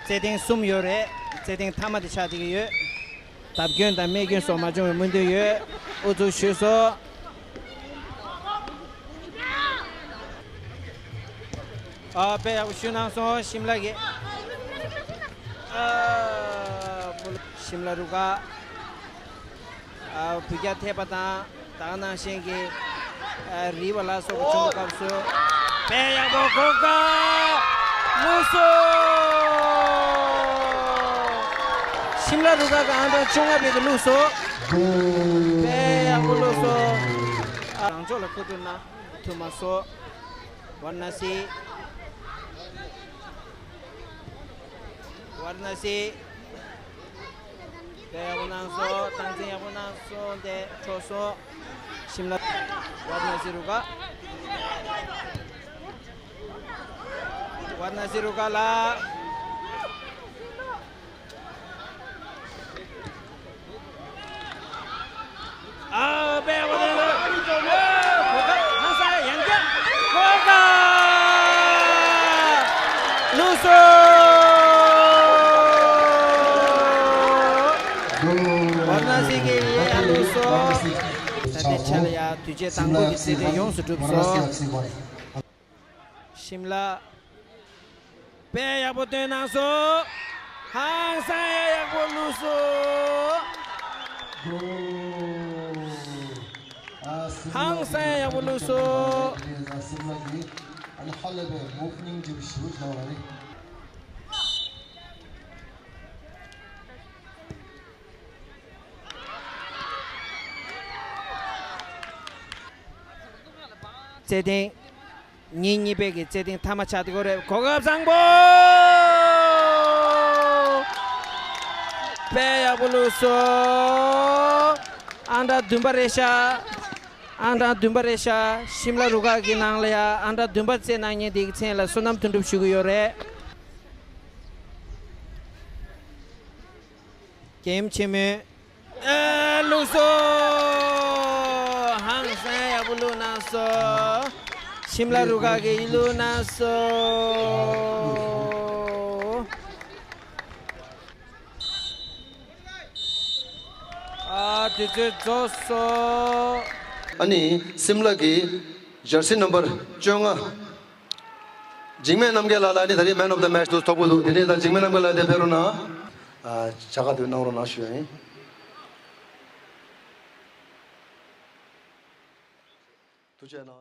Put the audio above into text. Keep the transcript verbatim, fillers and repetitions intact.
རྩེད་ཐེངས་གསུམ་ཡོད་རེད། རྩེད་ཐེངས་མཐའ་མ་དེ་ཆགས་བསྡད་ཀྱི་ཡོད། བརྡབ་སྐྱོན་དང་རྨས་སྐྱོན་སོགས་མ་བྱུང་བའི་སྨོན་འདུན་ཡོད། ཨུ་ཚུགས་ཞུས་སོ། ཨ། དཔེ་ཡག་པོ་ཞུ་གནང་སོང་། ཤིམ་ལ་གི། ཨ། ཤིམ་ལ་རུ་ཁག་ཨ། བུ་རྒྱ་ཐེབས་པ་དང་ད་ག་ནང་བཞིན་གྱི། ཨ། རིལ་བ་ལ་སོགས་པ་བྱུང་བའི་སྐབས་སུ། དཔེ་ཡག་པོ་གོ་ག་བླུགས་སོ། ཤིམ་ལ་རུ་ཁག་གི་ཨང་གྲངས་བཅོ་ལྔ་པའི་གི་བླུགས་སོ། དཔེ་ཡག་པོ་བླུགས་སོ། ཨ། རང་ཕྱོགས་ལ་ཁུ་ཐུག་ན་ཐུབ་མ་སོང་། ཝར་ན་སི། ཝར་ན་སི། དཔེ་ཡག་པོ་གནང་སོང་། སྟངས་འཛིན་ཡག་པོ་གནང་སོང་། དེ་འཕྲོ་སོང་། ཤིམ་ལ། ཝར་ན་སི་རུ་ཁག་ཝར་ན་སི་རུ་ཁག་ལ། ཨ། དཔེ་ཡག་པོ་གནང་སོང་། གོ་ག་ཧང་སང་ཡང་བསྐྱར་གོ་ག་བླུགས་སོ། ཝར་ན་སི་གིས་ཡང་བླུགས་སོ། ད་ལྟའི་ཆ་ལ་ཡང་དུས་ཆེན་དང་པོ་གི་རྩེད་འགྲན་ཡོངས་སུ་གྲུབ་སོང་། ཤིམ་ལ། དཔེ་ཡག་པོ་སྟོན་གནང་སོང་། ཧང་སང་ཡག་པོ་བླུགས་སོང་། ཧང་སང་ཡག་པོ་བླུགས་སོང་། རྩེད་ཐེངས་ཉིན་གཉིས་པའི་གི་རྩེད་ཐེངས་མཐའ་མ་ཆགས་བསྡད་ཀྱི་ཡོད་རེད། གོ་སྐབས་བཟང་པོ། དཔེ་ཡག་པོ་བླུགས་སོང་། ཨང་གྲངས་བདུན་པ་རེད་ཤག་ཨང་གྲངས་བདུན་པ་རེད་ཤག་ཤིམ་ལ་རུ་ཁག་གི་ནང་ལ་ཡ་ཨང་གྲངས་བདུན་པ་རྩེད་གནང་མཁན་དེ་གི་མཚན་ལ་བསོད་ནམས་དོན་གྲུབ་ཞུ་གི་ཡོད་རེད། རྒྱལ་ཡུམ་ཆེན་མོས། ཨ། བླུགས་སོང་། ཧང་སང་ཡག་པོ་བླུགས་གནང་སོང་། ཤིམ་ལ་རུ་ཁག་གིས་བླུགས་གནང་སོང་། ཨ། དུས་ཚོད་རྫོགས་སོང་། ཨ་ནི་སིམ་ལ་གི་ཇར་སི་ནམ་བར་བཅོ་ལྔ། འཇིགས་མེད་རྣམ་རྒྱལ་ལགས་ལ་ནི་ད་རེས་Man of the Match དུ་ཐོབ་ཀྱི་འདུག་དེ་ནས་ད་འཇིགས་མེད་རྣམ་རྒྱལ་ལགས་དེ་ཕེབས་རོགས་གནང་། ཨ། བྱ་དགའ་དེ་གནང་རོགས་གནང་ཞུ་ཡ་ཡིན། ཐུགས་རྗེ་གནང་།